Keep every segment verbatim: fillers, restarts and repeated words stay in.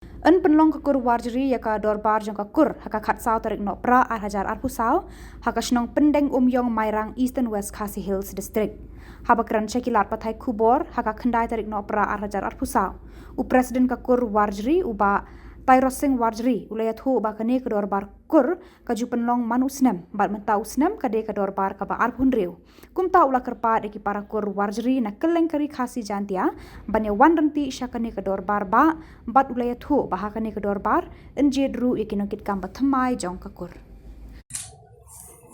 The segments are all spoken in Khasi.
Yn pynlong ka kur Warjri ïa ka dorbar jong ka kur ha ka khatsaw tarik Nohprah ar hajar arphew saw ha ka shnong Pyndeng Umïong Mairang, Eastern West Khasi Hills District. Haba kren sha ki lad pathai khubor ha ka khyndai tarik Nohprah ar hajar arphew saw, u President ka kur Warjri, u Bah Tairosing Warjri, u la ïathuh ba kane ka dorbar kur ka ju pynlong man u snem bad mynta u snem ka dei ka dorbar kaba arphew hynriew. Kumta u la kyrpad ïa ki para kur Warjri na kylleng ka Ri Khasi Jaiñtia ban ïa wan ryntih sha kane ka dorbar bah, bad u la ïathuh ba ha kane ka dorbar yn jied ruh ïa ki nongkitkam ba thymmai jong ka kur.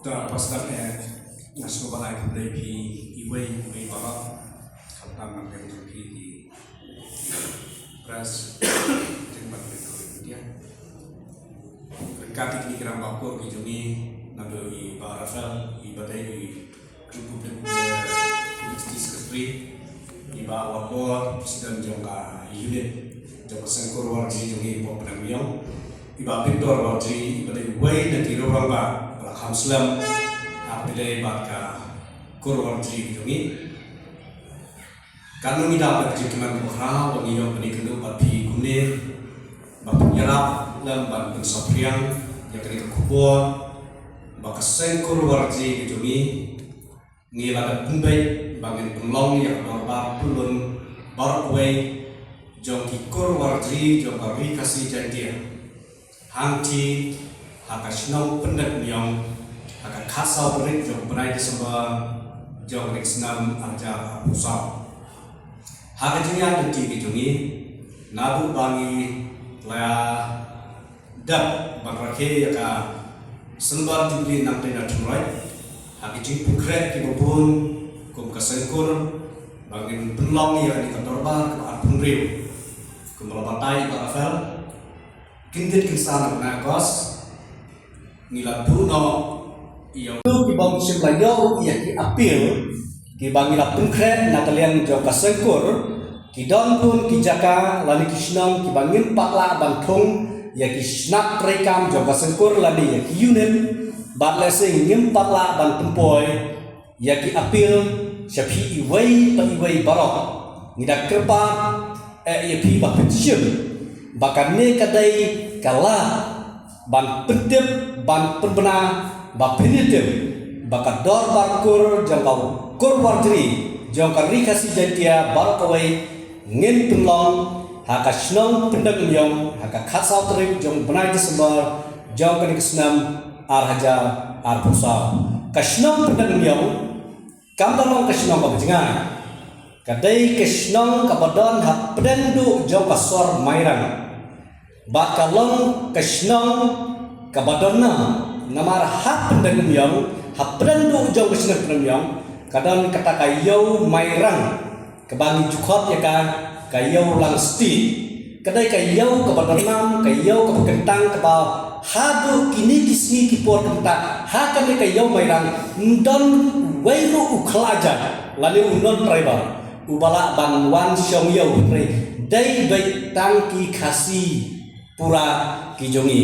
Te paidbah, eh, nga sngewbha ai khublei ïa phi iwei iwei baroh, khamtam na ka bynta jong phi ki press, jingbat phi ka media. Ryngkat ïa kine ki rangbah kur ki jong ngi, naduh i Bah Raphael, i ba dei i Republic, eh, Publicity Secretary, i Bah Warbor, President jong ka unit jong ka Seng Kur Warjri jong ngi hapoh Pdeng Umïong, i Bah Victor Warjri, i ba dei uwei na ki rangbah ba la kham slem ha ka pyrthei bad ka Kur Warjri jong ngi. Katno ngi dap da ka jingkmen kaba khraw ba ngi ïoh ban ïakynduh bad phi kumne, ba phin ïarap lem ban pynsaphriang ïa kane ka khubor ba ka Seng Kur Warjri ka jong ngi, ngi la dep pynbeit ba ngin pynlong ïa ka dorbar pyllun baroh kawei jong ki kur Warjri jong ka Ri Khasi Jaiñtia, hangtei ha ka shnong Pyndeng Umïong ha ka khatsaw tarik jong u bnai December jong ka snem ar hajar arphew saw. Ha ka jingïaid lynti ka jong ngi, naduh ba ngi la dep ban rakhe ïa ka Silver Jubilee nangtei na Thunroit, ha ki jingpynkhreh kiba bun kum ka Seng Kur ba ngin pynlong ïa kane ka dorbar kaba arphew hynriew, kumba la batai i Bah Raphael, kyndit kynsan na u bnai August, ngi la buh noh ïa u. Kiba ym shym la ïoh ïa ki appeal kiba ngi la pynkhreh na ka liang jong ka Seng Kur, ki don bun ki jaka lane ki shnong kiba ngim pat lah ban thung ïa ki shnat treikam jong ka Seng Kur lane ïa ki unit, bad lehse ngim pat lah ban pynpoi ïa ki appeal sha phi iwei pa iwei baroh. Ngi da kyrpad eh ïa phi ba phin shim ba kane ka dei ka lad ban pyntip, ban pynbna, ba phin ïa tip ba ka dorbar kur jong ka Kur Warjri jong ka Ri Khasi Jaiñtia baroh kawei ngin pynlong ha ka shnong Pyndeng Umïong ha ka khatsaw tarik jong u bnai December jong kane ka snem ar hajar arphew saw. Ka shnong Pyndeng Umïong kam da long ka shnong kaba jngai. Ka dei ka shnong kaba don hapdeng duh jong ka sor Mairang. Bad ka long ka shnong kaba don nam, namar ha Pyndeng Umïong, hapdeng duh jong ka shnong Pyndeng Umïong, ka don kata ka ïew Mairang, kaba ngi ju khot ïa ka, ka ïew Langstieh. Ka dei ka ïew kaba don nam, ka ïew kaba kyntang, kaba haduh kine ki sngi ki por kynta, ha kane ka ïew Mairang, ym don uwei ruh u khlajat lane u non tribal uba lah ban wan shong ïew, hynrei dei beit tang ki Khasi pura ki jong ngi.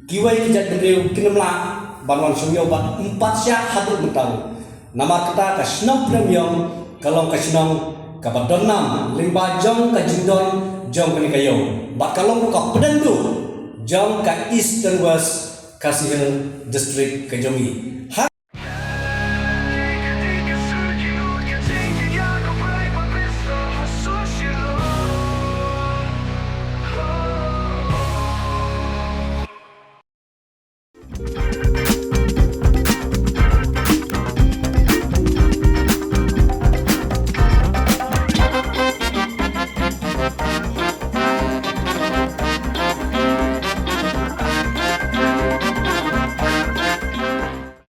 Kiwei ki jaitbynriew kim lah ban wan shong ïew bad ym pat shah haduh mynta ruh. Namar kata ka shnong Pyndeng Umïong ka long ka shnong kaba don nam lyngba jong ka jingdon jong kane ka ïew, bad ka long ruh ka pdeng duh jong ka Eastern West Khasi Hills District ka jong ngi. Ha